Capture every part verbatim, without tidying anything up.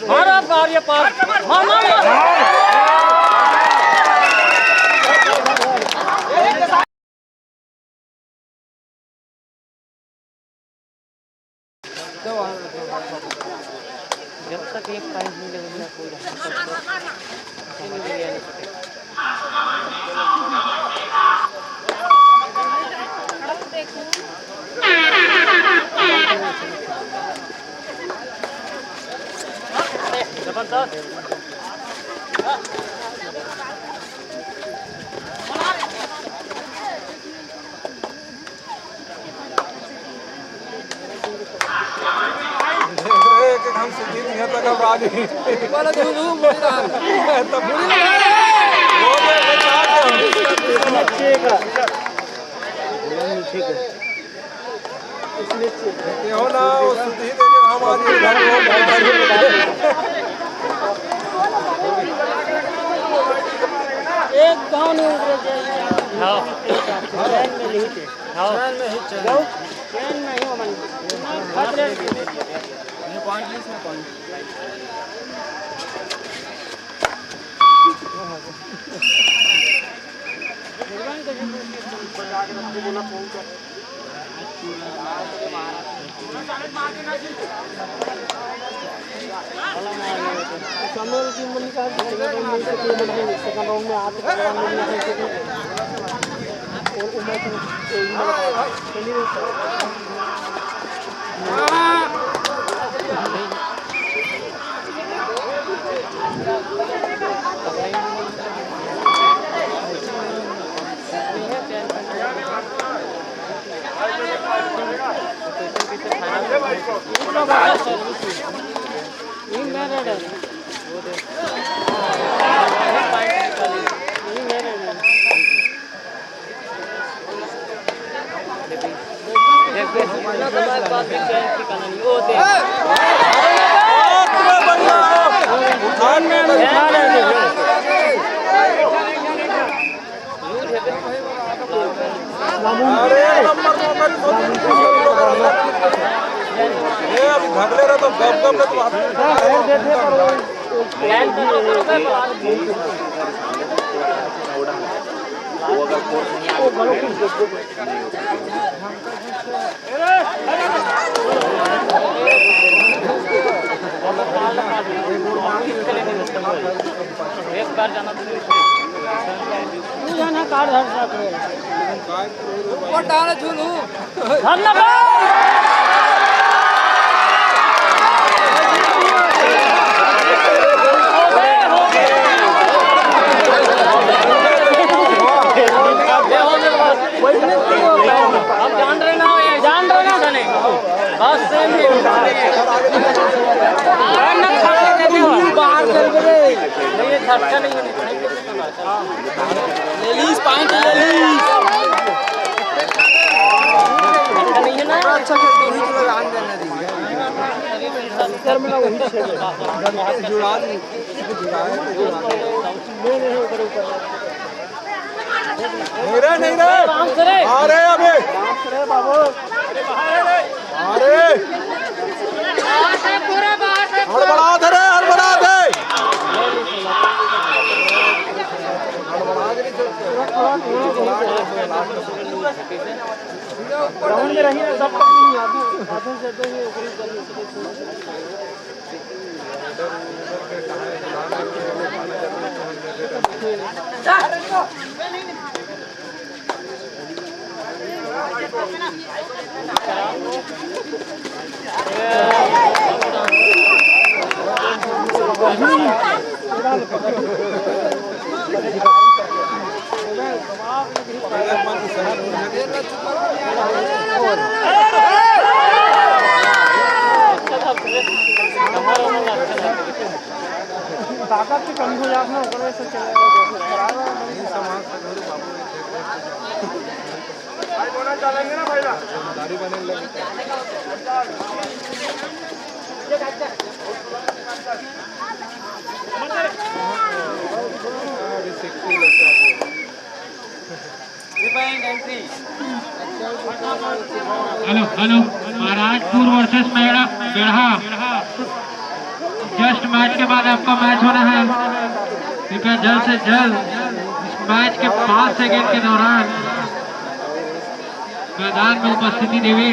मारो, मारो, ये पार। मार, मार, मार। जब तक एक पॉइंट नहीं लगेगा, कोई रहा, तब तक समझ में नहीं आने का। जबरदस्त। एक एक हम सीधी नहीं है, तक अब राजी। वाला जो, जो मुड़ी रहा है। तब मुड़ी रहा है। वो तो बेकार है। ये हो ना, वो सीधी देखे हम आज ये घर में बहुत सारी। एक गाँव नहीं उतरे थे। हाँ। लाइन में नहीं थे। हाँ। लाइन में ही चल। लाइन में ही वो मन। खतरे। ये पॉइंट, इसमें पॉइंट। अरे, नंबर दो का ये अभी भगले रहे तो गप गप में तो बात। एक बार जाना तो तू जाना, कार्ड हर साथ में। ऊपर डाल झूलू। धन्यवाद। हम जान रहे ना, ये जान रहे ना, सने। बस सेम ही। बाहर ना खा के देते हो। बाहर चल रहे। नहीं, ये झटका नहीं है। ले लीस, पॉइंट ले लीस। अच्छा खेलते हुए चलो, रान देना दी। जुड़ा दी। नहीं रे, नहीं रे। आराम से रे। आ रहे अभी। अरे। हड़बड़ा दे रे, हड़बड़ा दे। ग्राउंड में रही ना, सब टाइम आधे, आधे से आधे ही ऊपरी कर। ताकत के कमी हो जात ना, ओकरे से चले। भाई, बोला चलेंगे ना भाई? दाढ़ी बने लगे। अभी सेक्सी लगता है। हेलो, हेलो, महाराजपुर वर्सेस मेड़ा, बेड़ा। जस्ट मैच के बाद आपका मैच होना है, कृपया जल्द से जल्द इस मैच के पाँच सेकंड के दौरान मैदान में उपस्थिति देवे।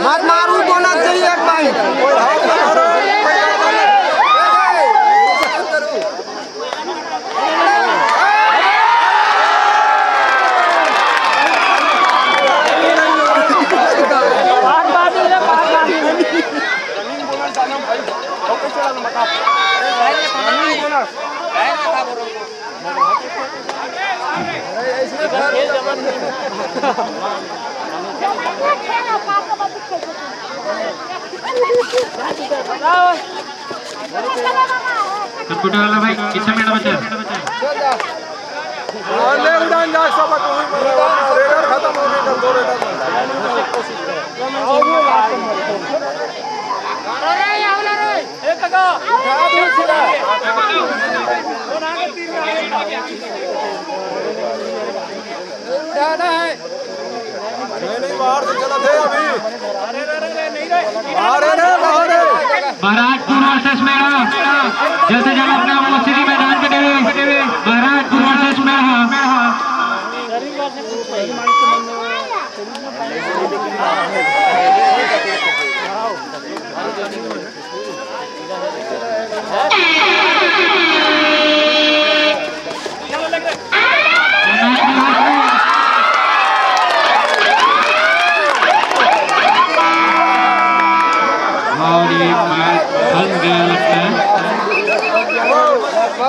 मत मारू, बोनस चाहिए एक भाई। कंप्यूटर वाला भाई, कितना मिनट बचा? ले उड़ान जा, सब रेडर खत्म हो गए, दो रेडर बचा। उठाना है। नहीं, नहीं, बाहर से चला थे अभी। बाहर है रे, बाहर है। महाराजपुर वर्सेस मेड़ा, जल्द से जल्द अपना उपस्थिति मैदान पे देवे। महाराजपुर वर्सेस मेड़ा। और ये मैच बन गया लगता है।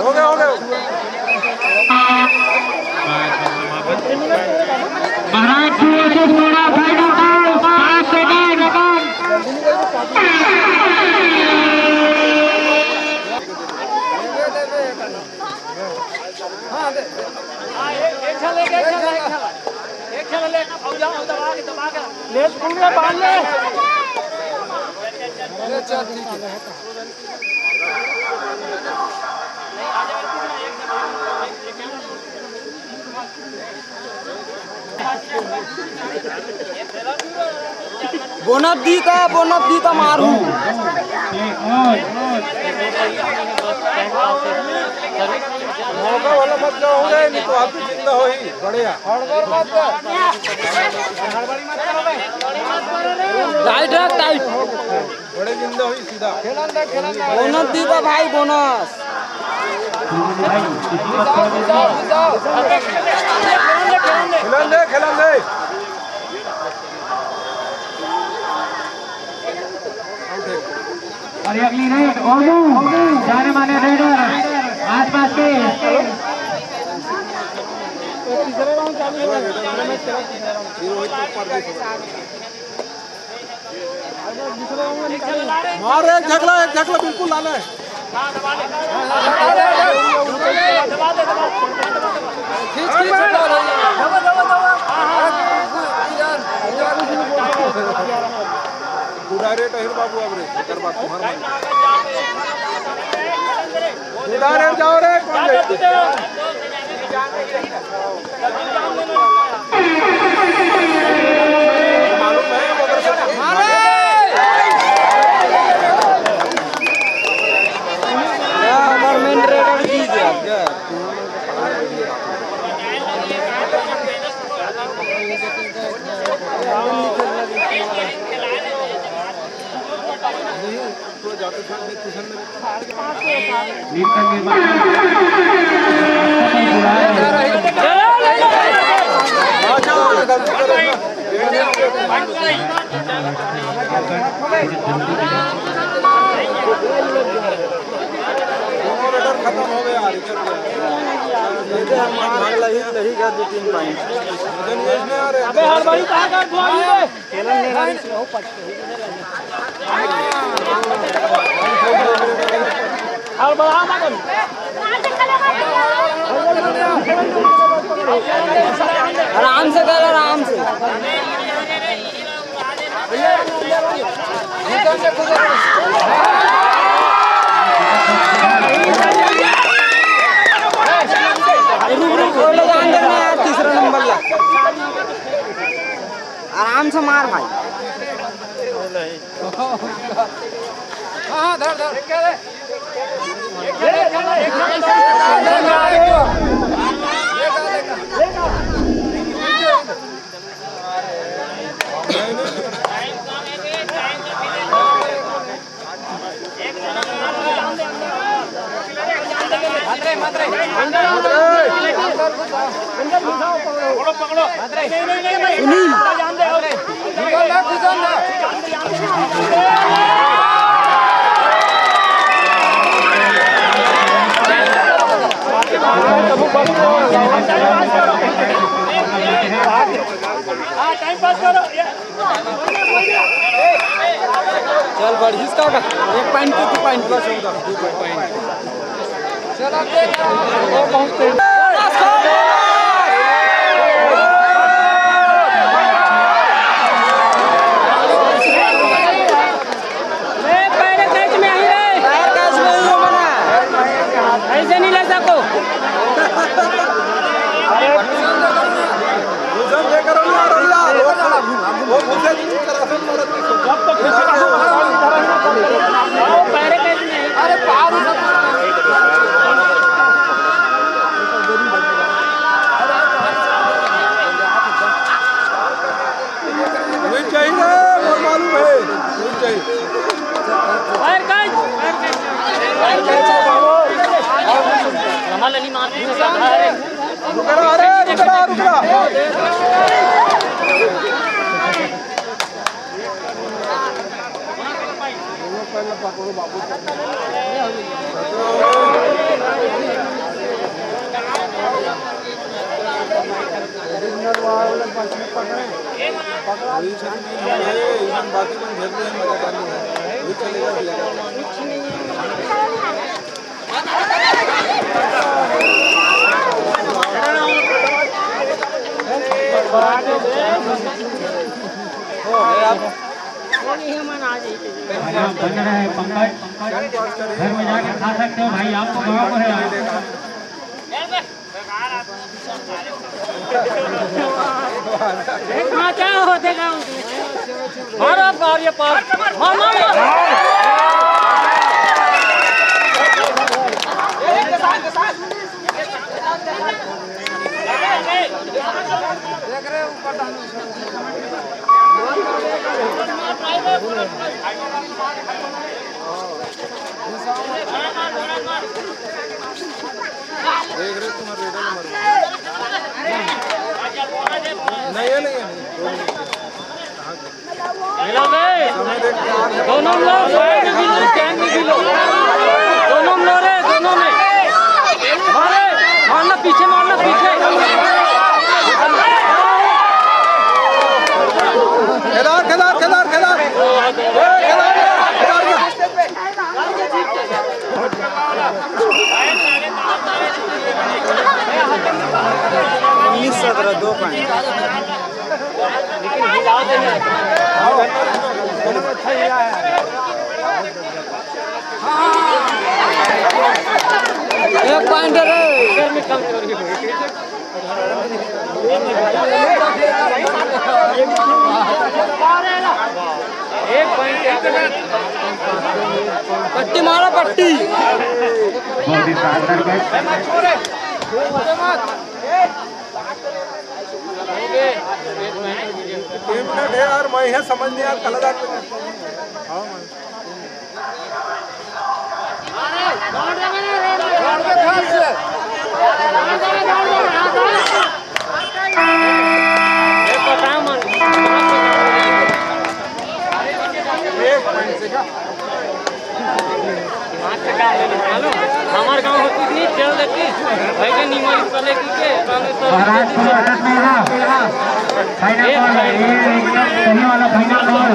हो गया, हो गया। महाराज, final time, पाँच सेकंड। हाँ, एक, एक झन ले, एक झन ले, एक झन ले। एक झन ले, अब जाओ, अब दबा के, दबा के। ले, स्कूल में बांध ले। ले, चल, ठीक है। बोनस दी त, बोनस दी त मारू। मौका वाला मत जाओ रे, नहीं तो आप भी जिंदा हो ही। बढ़िया। टाइट रख, टाइट। बड़े जिंदा हुई सीधा। बोनस दी त भाई, बोनस। खेलन दे, खेलन दे। और अगली रेड, ओमू, जाने माने रेडर, आसपास के। मार एक झगला, एक झगला बिल्कुल लाना है। खींच, खींच, उठा रही है। गुडारे टहिर बाबू अब रे, एकर बाद तुम्हार मन। गुडारे जाओ रे, कौन जाए? खत्म हो गया। ये तो हम भाग लही, लही का दो तीन पॉइंट। अबे हड़बड़ी कहाँ कर, धुआं नहीं है। हड़बड़ा मत। आराम से कर, आराम से। रुक, रुक, वो लोग अंदर में यार, तीसरा नंबर ला। आराम से मार भाई। हाँ, धर, धर। हाँ, टाइम पास करो। चल, बढ़िस का, एक पॉइंट, दू पॉइंट। चल, अब देख। ए, पैर कैच में ही रे। पैर कैच में ही हो मना। ऐसे नहीं ले सको। भूषण लेकर आ रहा, आ रहा, वो, वो भूषण की तरफ से मदद की सोच। अरे, पार। वही चाहिए, वो मालूम है, वही चाहिए। Fire catch, fire catch. रुक रहा, अरे, रुक रहा, रुक रहा। बन रहा है पंकज, घर में जाके खा सकते हो भाई, आपको गाँव को है। हाँ, क्या होते ना। मारो पार, ये पार। मार, मार, मार। देख रहे तुम्हारे रेडा नंबर। नहीं है, नहीं है, नहीं। मिला बे। दोनों लोग साइड में भी लो, स्टैंड में भी लो। दोनों में लो रे, दोनों में। मारे, मारना पीछे, मारना पीछे। खेदार, खेदार, खेदार, खेदार। ए, खेदार, खेदार, खेदार। उन्नीस सत्रह, दो पॉइंट। एक पॉइंट रे। पट्टी मारो, पट्टी। बहुत ही शानदार कैच। टीम का ढेर यार, मैं है समझ नहीं यार, कल रात। हाँ, मैं। हमार गांव होती थी, चल देती। भाई के निमन चले की के, कांग्रेस वाले महाराज, कोई हरकत नहीं है। फाइनल बॉल है, ये एकदम सही वाला फाइनल बॉल।